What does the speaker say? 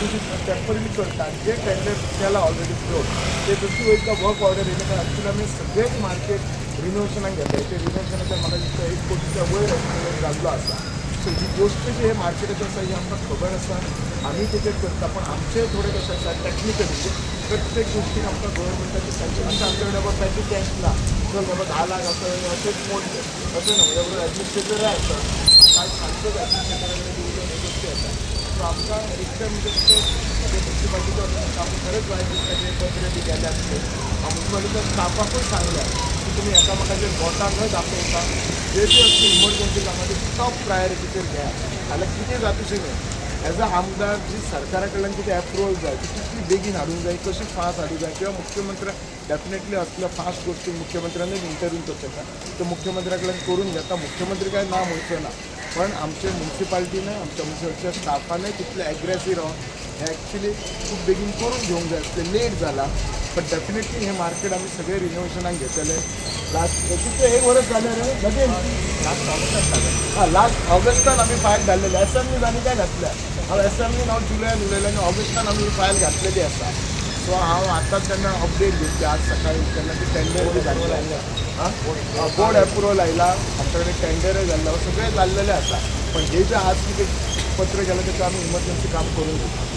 तुजी टेम्पररी करता आनी जे टेंडर केला ऑलरेडी फ्लोट ते जशी वयता वर्क ऑर्डर येयले कारण एक्चुअली आमी सगळेच मार्केट रिनोवेशनाक घेता. ते रिनोवेशनाचे म्हाका दिसता 1 कोटीच्या वयर एस्टिमेट जाल्लो आसा. सो ही गोश्ट जी हे मार्केटाची आसा, ही आमकां खबर आसा. आमी तेचेर करता, पण आमचे थोडे कशें आसा, टॅक्निकली प्रत्येक गोष्टीक आमकां गोवोरमेंटाचे सँक्शन. आमच्या आमच्या कडेन बाबा पॅटी कॅश ना, चल बाबा 10 लाख आसा अशेंच मोडले अशें ना. म्हज्या बरोबर एडमिनिस्ट्रेटरय आसा, कांय सांगचोच एडमिनिस्ट्रेटरा कडेन दिवचे हे गोश्टी आसा. सो आमकां एक तर म्हणजे कशें म्युन्सिपालिटीच्या वतीन आमकां खरेंच वायट दिसता जे पत्र बी गेल्यात ते. हांव म्युन्सिपालिटीच्या स्टाफाकूय सांगल्या की तुमी एकामेकाचेर बोटां न दाखोवता जे जे असली इमर्जन्सी कामां ती टॉप प्रायोरिटीचेर घेयात. जाल्यार कितें जातशें न्हय. एज अ आमदार जी सरकारा कडल्यान कितें एप्रुवल जाय ती कितली बेगीन हाडूंक जाय, कशी फास्ट हाडूंक जाय, किंवा मुख्यमंत्री डेफिनेटली असल्या फास्ट गोश्टी मुख्यमंत्र्यानूय इंटरव्यू करूं शकता. तर मुख्यमंत्र्या कडल्यान करून घेता. मुख्यमंत्री काय ना म्हणचो ना, पण आमचे म्युन्सिपाल्टीने, आमच्या म्युन्सिपाल्टीच्या स्टाफानय तितले एग्रेसीव रावन हें एक्चुली खूब बेगीन करून घेवंक जाय आसलें. लेट जाला, पण डेफिनेटली हें मार्केट आमी सगळे रिनोवेशनाक घेतले. लास्ट कितले, एक वर्स जालें रे लगीन. लास्ट ऑगस्टाक. हां, लास्ट ऑगस्टान आमी फायल घातलेली. एसेंब्ली जाली काय घातल्या. हांव एसेंब्लीन हांव जुलयान उलयलें आनी ऑगस्टान आमी फायल घातलेली आसा. सो हांव आतांच तेन्ना अपडेट घेतली आज सकाळी तेन्ना ती टेंडर बी जाल्ली. हां, बोर्ड एप्रुवल आयला, आमच्या कडेन टेंडरय जाल्लो, सगळें जाल्लेलें आसा. पण हे जे आज कितें पत्र गेलें तेचें आमी इमर्जन्सी काम करून घेता.